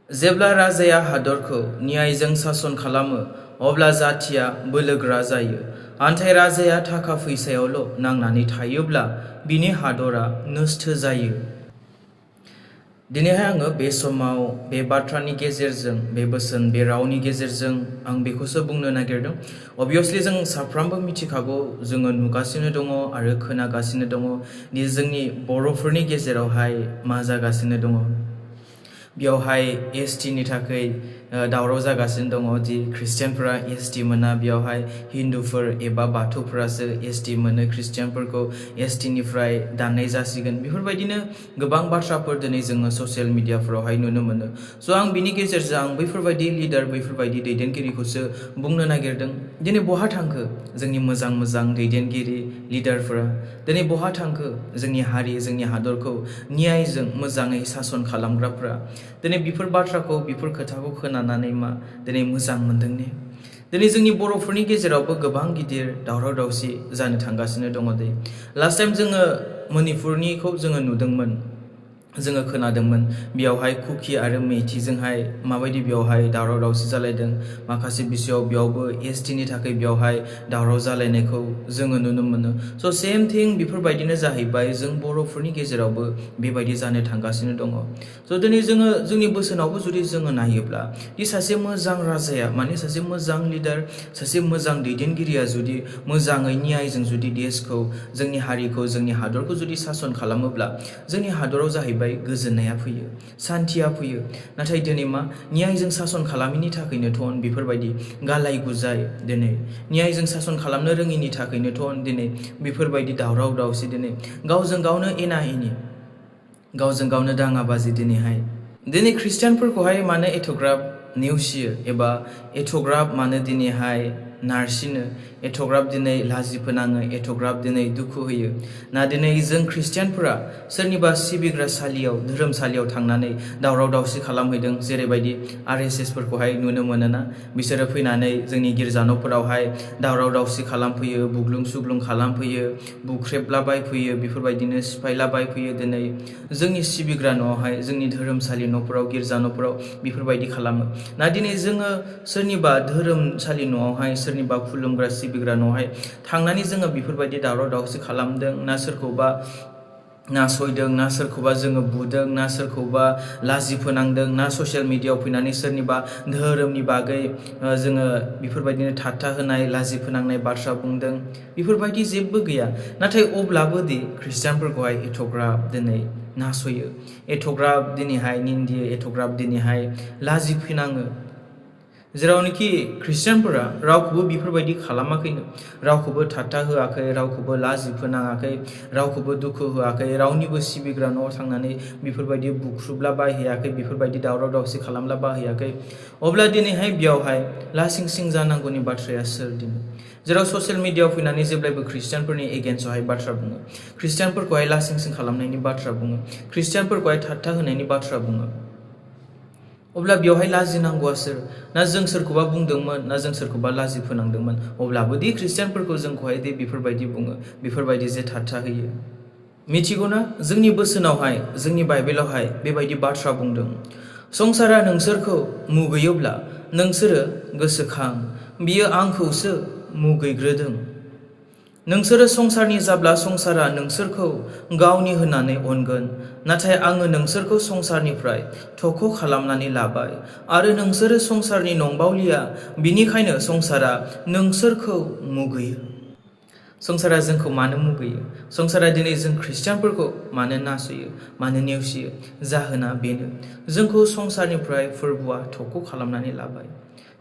जेब्ला राजाया हादरखौ न्यायजों सासन खालामो अब्ला जातिया बोलोगोरा जायो। नाथाय राजाया थाखा फैसायावल' नांनानै थायोब्ला बिनि हादरा नस्थ जायो। दिनैहाय आङो बे समाव बे बाथ्रानि गेजेरजों बे बोसोन बे रावनि गेजेरजों आं बेखौसो बुंनो नागिरदों। अबियसलि जों साफ्रोमबो मिथिखागौ, जोङो नुगासिनो दङ आरो खोनागासिनो दङ दि जोंनि बर'फोरनि गेजेरावहाय मा जागासिनो दङ। बेयावहाय एसटि नि थाखाय दावराव जागासिनो दङ दि ख्रिस्टियानफोरा एसटि मोना, बेयावहाय हिन्दुफोर एबा बाथौफोरासो एसटि मोनो, ख्रिस्टियानफोरखौ एसटि निफ्राय दाननाय जासिगोन। बेफोरबायदिनो गोबां बाथ्राफोर दिनै जोङो ससियेल मिडियाफोरावहाय नुनो मोनो। स' आं बिनि गेजेरजों आं बैफोरबायदि लिडार, बैफोरबायदि दैदेनगिरिखौसो बुंनो नागिरदों, दिनै बहा थांखो जोंनि मोजां मोजां दैदेनगिरि लिडारफोरा? दिनै बहा थांखो जोंनि हारि, जोंनि हादरखौ न्यायजों मोजाङै सासन खालामग्राफ्रा? दिनै बेफोर बाथ्राखौ, बेफोर खोथाखौ खोनानानै मा दिनै मोजां मोनदों ने? दिनै जोंनि बर'फोरनि गेजेरावबो गोबां गिदिर दावराव दावसि जानो थांगासिनो दङ दे। लास्ट टाइम जोङो मणिपुरनिखौ जोङो नुदोंमोन, जोङो खोनादोंमोन बेयावहाय कुकि आरो मेइटिजोंहाय माबायदि बेयावहाय दावराव दावसि जालायदों। माखासे बिषयाव बेयावबो एसटि नि थाखाय बेयावहाय दावराव जालायनायखौ जोङो नुनो मोनो। स' सेम थिं बेफोरबायदिनो जाहैबाय, जों बर'फोरनि गेजेरावबो बेबायदि जानो थांगासिनो दङ। स' दिनै जोङो जोंनि बोसोनावबो जुदि जोङो नायोब्ला दि सासे मोजां राजाया, माने सासे मोजां लिडार, सासे मोजां दैदेनगिरिया जुदि मोजाङै न्यायजों जुदि देशखौ, जोंनि हारिखौ, जोंनि हादरखौ जुदि सासन खालामोब्ला जोंनि हादराव जाहैबाय गोजोननाया फैयो, सान्थिया फैयो। नाथाय दिनै मा, न्यायजों सासन खालामैनि थाखायनोथ' बेफोरबायदि गालाय गुजाय, दिनै न्यायजों सासन खालामनो रोङिनि थाखायनोथ' दिनै बेफोरबायदि दावराव दावसि, दिनै गावजों गावनो एना एनि, गावजों गावनो दाङाबाजि। दिनै ख्रिस्टियानफोरखौहाय मानो एथ'ग्राब नेवसियो एबा एथ'ग्राब मानो दिनैहाय नारसिनो, एथ'ग्राब दिनै लाजि फोनाङो, एथ'ग्राब दिनै दुखु होयो ना? दिनै जों ख्रिस्टियानफोरा सोरनिबा सिबिग्रासालियाव, धोरोमसालियाव थांनानै दावराव दावसि खालामहैदों, जेरैबायदि RSS फोरखौहाय नुनो मोनोना, बिसोरो फैनानै जोंनि गिर्जा न'फोरावहाय दावराव दावसि खालामफैयो, बुग्लुं सुग्लुं खालामफैयो, बुख्रेबलाबायफैयो, बेफोरबायदिनो सिफायलाबायफैयो। दिनै जोंनि सिबिग्रा न'आवहाय, जोंनि धोरोमसालि न'फोराव, गिर्जा न'फोराव बेफोरबायदि खालामो ना? दिनै जोङो सोरनिबा धोरोमसालि न'आवहाय, सोरनिबा खुलुमग्रा सिबिग्रा न'आवहाय थांनानै जोङो बेफोरबायदि दावराव दावसि खालामदों ना? सोरखौबा नासयदों ना? सोरखौबा जोङो बुदों ना? सोरखौबा लाजि फोनांदों ना? ससियेल मिडियायाव फैनानै सोरनिबा धोरोमनि बागै जोङो बेफोरबायदिनो थाट्टा होनाय, लाजि फोनांनाय बाथ्रा बुंदों? बेफोरबायदि जेबो गैया। नाथाय अब्लाबो दि ख्रिस्टियानफोरखौहाय एथ'ग्राब दिनै नासयो, एथ'ग्राब दिनैहाय निन्दियो, एथ'ग्राब दिनैहाय लाजि फोनाङो, जेरावनोखि ख्रिस्टियानफोरा रावखौबो बेफोरबायदि खालामाखैनो, रावखौबो थाट्टा होआखै, रावखौबो लाजि फोनाङाखै, रावखौबो दुखु होआखै, रावनिबो सिबिग्रा न'आव थांनानै बेफोरबायदि बुख्रुबला बायहैयाखै, बेफोरबायदि दावराव दावसि खालामला बाहैयाखै। अब्ला दिनैहाय बेयावहाय लासिं सिं जानांगौनि बाथ्राया सोर? दिनै जेराव ससियेल मिडियायाव फैनानै जेब्लायबो ख्रिस्टियानफोरनि एगेन्स्टआवहाय बाथ्रा बुङो, ख्रिस्टियानफोरखौहाय लासिं सिं खालामनायनि बाथ्रा बुङो, ख्रिस्टियानफोरखौहाय थाट्टा होनायनि बाथ्रा बुङो, अब्ला बेवहाय लाजिनांगौआ सोर? ना जों सोरखौबा बुंदोंमोन, ना जों सोरखौबा लाजि फोनांदोंमोन? अब्लाबो दि ख्रिस्टियानफोरखौ जोंखौहाय दि बेफोरबायदि बुङो, बेफोरबायदि जे थाट्टा होयो। मिथिगौना, जोंनि बोसोनावहाय, जोंनि बाइबेलावहाय बेबायदि बाथ्रा बुंदों, संसारा नोंसोरखौ मुगैयोब्ला नोंसोरो गोसोखां, बियो आंखौसो मुगैग्रोदों। नोंसोरो संसारनि जाब्ला संसारा नोंसोरखौ गावनि होननानै अनगोन, नाथाय आङो नोंसोरखौ संसारनिफ्राय थख' खालामनानै लाबाय आरो नोंसोरो संसारनि नंबावलिया, बिनिखायनो संसारा नोंसोरखौ मुगैयो। संसारा जोंखौ मानो मुगैयो? संसारा दिनै जों ख्रिस्टियानफोरखौ मानो नासयो, मानो नेवसियो? जाहोना बेनो, जोंखौ संसारनिफ्राय फोरबुआ थख' खालामनानै लाबाय,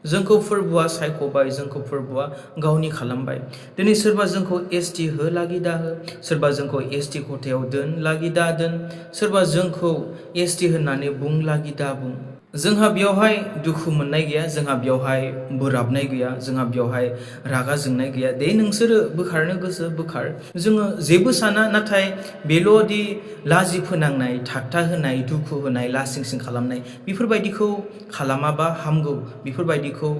जोंखौ फोरबुआ सायख'बाय, जोंखौ फोरबुआ गावनि खालामबाय। दिनै सोरबा जोंखौ एसटि हो लागि दा हो, सोरबा जोंखौ एसटि खथायाव दोन लागि दा दोन, सोरबा जोंखौ एसटि होननानै बुं लागि दा बुं। जोंहा बेयावहाय दुखु मोननाय गैया, जोंहा बेयावहाय बोराबनाय गैया, जोंहा बेयावहाय रागा जोंनाय गैया। दे नोंसोरो बोखारनो गोसो बोखार, जोङो जेबो साना। नाथाय बेल'दि लाजि फोनांनाय, थाट्टा होनाय, दुखु होनाय, लासिंसिं खालामनाय, बेफोरबायदिखौ खालामाबा हामगौ, बेफोरबायदिखौ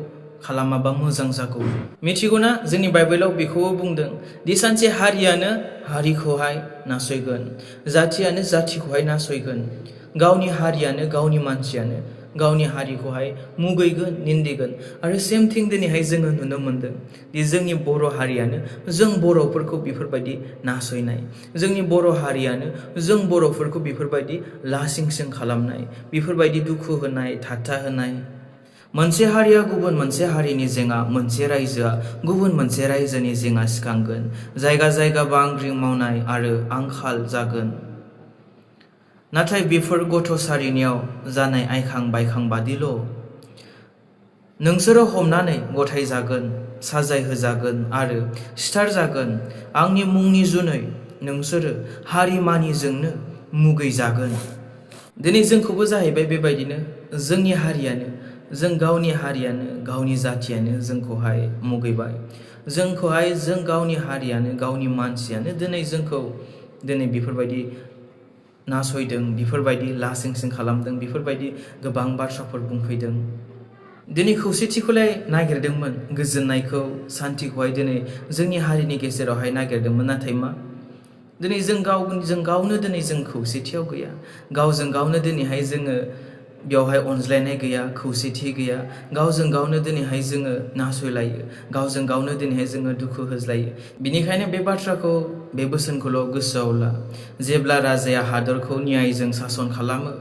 खालामाबा मोजां जागौ। मिथिगौना, जोंनि बाइबेलाव बेखौबो बुंदों दि सानसे हारियानो हारिखौहाय नासयगोन, जाथियानो जाथिखौहाय नासयगोन, गावनि हारियानो, गावनि मानसियानो गावनि हारिखौहाय मुगैगोन निन्दिगोन आरो सेम थिं दिनैहाय जोङो नुनो मोन्दों दि जोंनि बर' हारियानो जों बर'फोरखौ बेफोरबायदि नासयनाय, जोंनि बर' हारियानो जों बर'फोरखौ बेफोरबायदि लासिंसिं खालामनाय, बेफोरबायदि दुखु होनाय, ठाट्टा होनाय। मोनसे हारिया गुबुन मोनसे हारिनि जेंना, मोनसे रायजोआ गुबुन मोनसे रायजोनि जेंना सिखांगोन, जायगा जायगा बांग्रिं मावनाय आरो आंखाल जागोन। नाथाय बेफोर गथ'सारिनियाव जानाय आइखां बायखां बादिल'। नोंसोरो हमनानै गथायजागोन, साजाय होजागोन आरो सिथारजागोन। आंनि मुंनि जुनै नोंसोरो हारिमानिजोंनो मुगैजागोन। दिनै जोंखौबो जाहैबाय बेबायदिनो जोंनि हारियानो, जों गावनि हारियानो, गावनि जाथियानो जोंखौहाय मुगैबाय। जोंखौहाय जों गावनि हारियानो, गावनि मानसियानो जोंखौ दिनै बेफोरबायदि नासयदों, बेफोरबायदि लासिंसिं खालामदों, बेफोरबायदि गोबां बाथ्राफोर बुंफैदों। दिनै खौसेथिखौलाय नागिरदोंमोन, गोजोननायखौ, सान्थिखौहाय दिनै जोंनि हारिनि गेजेरावहाय नागिरदोंमोन। नाथाय मा? दिनै जों गावनो दिनै जों खौसेथियाव गैया। गावजों गावनो दिनैहाय जोङो बेवहाय अनज्लायनाय गैया, खौसेथि गैया। गावजों गावनो दिनैहाय जोङो नासयलायो, गावजों गावनो दिनैहाय जोङो दुखु होज्लायो। बिनिखायनो बे बाथ्राखौ, बे बोसोनखौल' गोसोआव ला। जेब्ला राजाया हादरखौ न्यायजों सासन खालामो,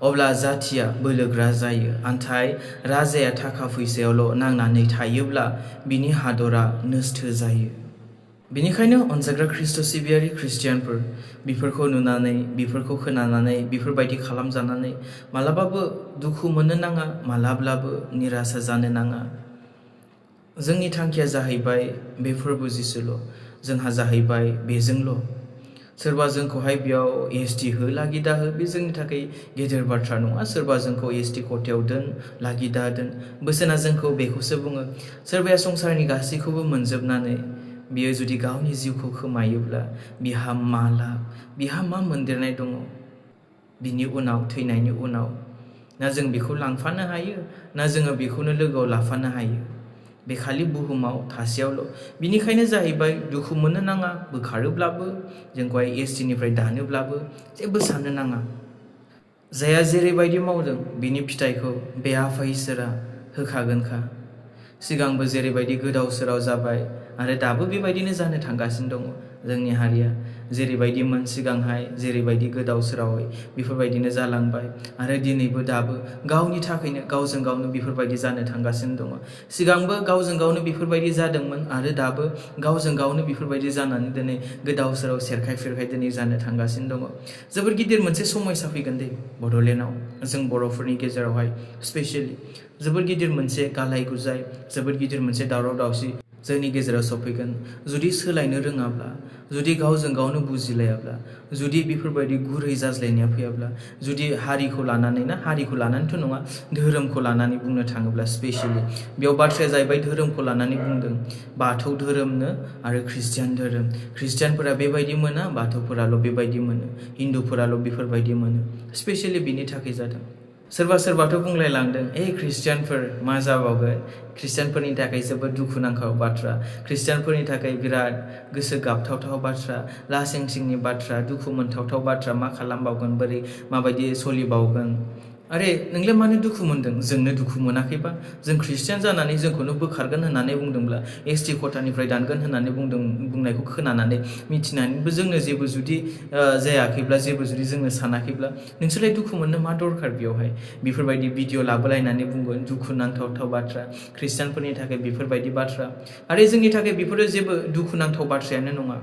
अब्ला जाथिया बोलोग्रा जायो। नाथाय राजाया थाखा फैसायावल' नांनानै थायोब्ला बिनि हादरा नस्थ' जायो। बेनिखायनो अनजाग्रा ख्रिस्ट' सिबियारि खृष्टियानफोर, बेफोरखौ नुनानै, बेफोरखौ खोनानानै, बेफोरबायदि खालामजानानै मालाबाबो दुखु मोननो नाङा, मालाब्लाबो निरासा जानो नाङा। जोंनि थांखिया जाहैबाय बे फोरबो जिसुल', जोंहा जाहैबाय बेजोंल'। सोरबा जोंखौहाय बेयाव एसटि हो लागिदा हो, बे जोंनि थाखाय गेदेर बाथ्रा नङा। सोरबा जोंखौ एसटि खथायाव दोन, लागिदा दोन, बोसोना जोंखौ बेखौसो बुङो। सोरबाया संसारनि गासैखौबो मोनजोबनानै बियो जुदि गावनि जिउखौ खोमायोब्ला बिहा मा लाब, बिहा मा मोनदेरनाय दङ? बिनि उनाव, थैनायनि उनाव ना जों बेखौ लांफानो हायो, ना जोङो बेखौनो लोगोआव लाफानो हायो। बे खालि बुहुमाव थासेयावल'। बिनिखायनो जाहैबाय दुखु मोननो नाङा, बोखारोब्लाबो, जोंखौहाय एसटिनिफ्राय दानोब्लाबो जेबो साननो नाङा। जायहा जेरैबायदि मावदों बिनि फिथाइखौ बे आफा इसोरा होखागोनखा। सिगांबो जेरैबायदि गोदाव सोराव जाबाय आरो दाबो बेबायदिनो जानो थांगासिनो दङ। जोंनि हारिया जेरैबायदिमोन सिगांहाय, जेरैबायदि गोदाव सोरावै बेफोरबायदिनो जालांबाय आरो दिनैबो दाबो गावनि थाखायनो गावजों गावनो बेफोरबायदि जानो थांगासिनो दङ। सिगांबो गावजों गावनो बेफोरबायदि जादोंमोन आरो दाबो गावजों गावनो बेफोरबायदि जानानै दिनै गोदाव सोराव सेरखाय फेरखाय दिनै जानो थांगासिनो दङ। जोबोर गिदिर मोनसे समयसा फैगोन दे बड'लेण्डआव, जों बर'फोरनि गेजेरावहाय स्पेसियेलि जोबोर गिदिर मोनसे गालाय गुजाय, जोबोर गिदिर मोनसे दावराव दावसि जोंनि गेजेराव सफैगोन। जुदि सोलायनो रोङाब्ला, जुदि गावजों गावनो बुजिलायाब्ला, जुदि बेफोरबायदि गुरै जाज्लायनाया फैयाब्ला, जुदि हारिखौ लानानै ना, हारिखौ लानानैथ' नङा, धोरोमखौ लानानै बुंनो थाङोब्ला स्पेसियेलि बेयाव बाथ्राया जाहैबाय धोरोमखौ लानानै बुंदों। बाथौ धोरोमनो आरो खृष्टियान धोरोम। खृष्टियानफोरा बेबायदि मोना, बाथौफोराल' बेबायदि मोनो, हिन्दुफोराल' बेफोरबायदि मोनो। स्पेसियेलि बिनि थाखाय जादों। सोरबा सोरबाथ' बुंलायलांदों, खृष्टियानफोर मा जाबावगोन, खृष्टियानफोरनि थाखाय जोबोद दुखुनांथाव बाथ्रा, खृष्टियानफोरनि थाखाय बिराद गोसो गाबथावथाव बाथ्रा, लासिं सिंनि बाथ्रा, दुखु मोनथावथाव बाथ्रा, मा खालामबावगोन, बोरै माबायदि सोलिबावगोन। अरे नोंलाय मानो दुखु मोनदों? जोंनो दुखु मोनाखैबा? जों खृष्टियान जानानै जोंखौनो बोखारगोन होननानै बुंदोंब्ला, एसटि खथानिफ्राय दानगोन होननानै बुंनायखौ खोनानानै मिथिनानैबो जोंनो जेबो जुदि जायाखैब्ला, जेबो जुदि जोंनो सानाखैब्ला, नोंसोरलाय दुखु मोननो मा दरखार बेयावहाय? बेफोरबायदि भिडिअ लाबोलायनानै बुंगोन दुखु नांथावथाव बाथ्रा, खृष्टियानफोरनि थाखाय बेफोरबायदि बाथ्रा। आरो जोंनि थाखाय बेफोरो जेबो दुखुनांथाव बाथ्रायानो नङा।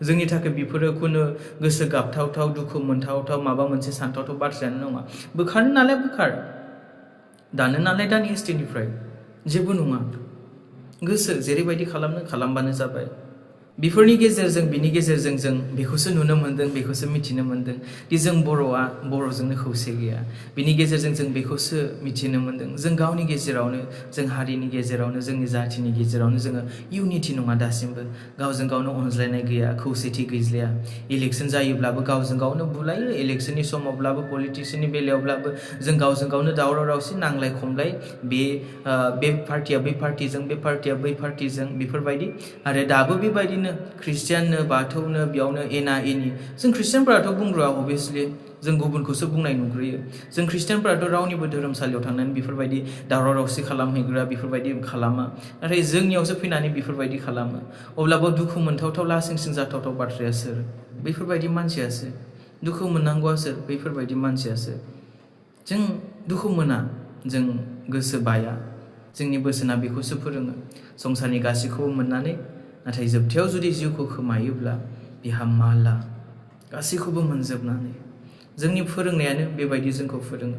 जोंनि थाखाय बेफोरो खुनु गोसो गाबथावथाव, दुखु मोनथावथाव, माबा मोनसे सानथावथाव बाथ्रायानो नङा। बोखारनो नालाय बोखार, दानो नालाय दान एसटिनिफ्राय, जेबो नङा। गोसो जेरैबायदि खालामनो खालामबानो जाबाय। बेफोरनि गेजेरजों, बिनि गेजेरजों जों बेखौसो नुनो मोन्दों, बेखौसो मिथिनो मोन्दों दि जों बर'आ बर'जोंनो खौसे गैया। बिनि गेजेरजों जों बेखौसो मिथिनो मोन्दों, जों गावनि गेजेरावनो, जों हारिनि गेजेरावनो, जोंनि जाथिनि गेजेरावनो जोङो इउनिटि नङा दासिमबो। गावजों गावनो अनज्लायनाय गैया, खौसेथि गैज्लाया। इलेक्सन जायोब्लाबो गावजों गावनो बुलायो, इलेक्सननि समावब्लाबो, पलिटिक्सनि बेलायावब्लाबो जों गावजों गावनो दावराव दावसि, नांलाय खमलाय, बे पार्टिया बै पार्टिजों, बे पार्टिया बै पार्टिजों, बेफोरबायदि। आरो दाबो बेबायदिनो होनो ख्रिस्टियाननो बाथौनो बेयावनो एना एनि जों ख्रिस्टियानफोराथ' बुंग्रोआ अभियासलि जों गुबुनखौसो बुंनाय नुग्रोयो जों ख्रिस्टियानफोराथ' रावनिबो धोरोमसालियाव थांनानै बेफोरबायदि दावराव दावसि खालामहैग्रा बेफोरबायदि खालामा नाथाय जोंनियावसो फैनानै बेफोरबायदि खालामो अब्लाबो दुखु मोनथावथाव लासिंसिं जाथावथाव बाथ्राया सोर बेफोरबायदि मानसियासो दुखु मोननांगौआ सोर बेफोरबायदि मानसियासो जों दुखु मोना जों गोसो बाया जोंनि बोसोना बेखौसो फोरोङो संसारनि गासैखौबो मोननानै नाथाय जोबथायाव जुदि जिउखौ खोमायोब्ला बिहा मा लाब गासैखौबो मोनजोबनानै जोंनि फोरोंनायानो बेबायदि जोंखौ फोरोङो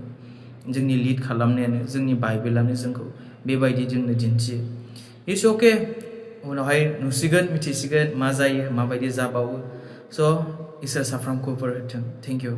जोंनि लिड खालामनायानो जोंनि बाइबेलानो जोंखौ बेबायदि जोंनो दिन्थियो इट्स अके उनावहाय नुसिगोन मिथिसिगोन मा जायो माबायदि जाबावो स' इसोर साफ्रोमखौबो बोर होथों थेंक इउ